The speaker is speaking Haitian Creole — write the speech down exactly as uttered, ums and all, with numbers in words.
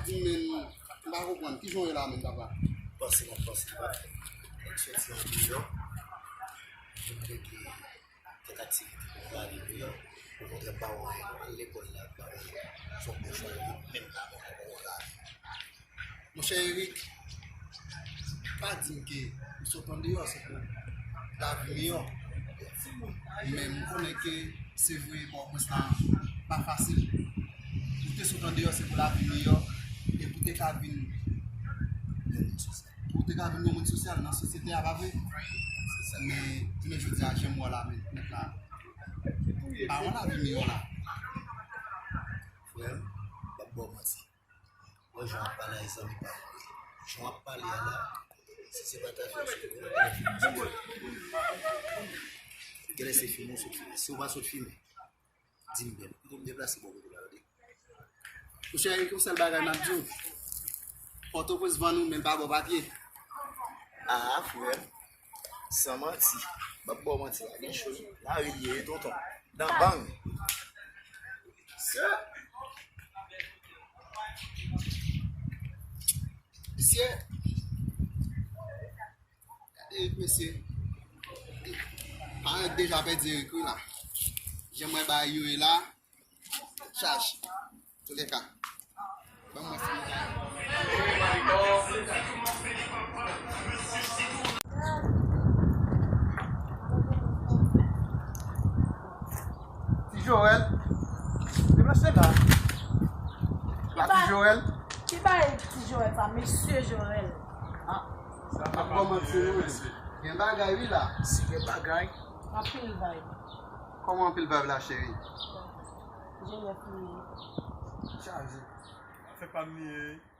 Men, m pa konprann. Kijan w ye la menm, papa? Panse m ap panse, papa. Nèg soti andeyò, vin regle kèk aktivite pou lave deyò. Okontrè, m pa wè anyen. Al lekòl la, m pa wè anyen. Fòk mwen chwazi menm la, mwen pa wè anyen. Monchè Eric, pa di m ke ou sot andeyò se pou lavi miyò. Men m konnen ke se vre Pòtoprens la pa fasil. Ou te sot andeyò se pou lavi miyò e pou te ka vin, pou te ka vin yon moun sosyal nan sosyete a, pa vre? Men jounen jodi a, jan m wè w la, men, nèg la, pa wè lavi miyò la. Frè m, m p ap ba w manti. Wè jan w ap pale a, e zanmi pa mwen. Jan w ap pale a la, si se pa t afè se pou mwen, kilè se fimen w sot fimen? Kilè se fimen w sot fimen? Si w pa sot fimen, di m byen. Kite m deplase bò kote w la, tande. Monchè, e yon sèl bagay m ap di w. Pòtoprens vann ou, men l pa ba w papye. Ah, frè m. San manti. M ap ba w manti. A gen cho. Lari l ye, wi, tonton. Dan bang. Sè. Mesye. Gade, mesye. Parèt deja pèdi Eric wi la. Jan mwen bay yo ye la. Chaj. Toulèka. Ban mwen fini. Ti Joel. Deplase la. La Ti Joel. Ki bay Ti Joel sa, mesye Joel? Ah, sa pa kòmanse nou menm. Gen bagay wi la. Si gen bagay. Anpil vibe. Kòman anpil vibe la, cheri? Jenèf li ye. Chaje. Fè pa m li ye.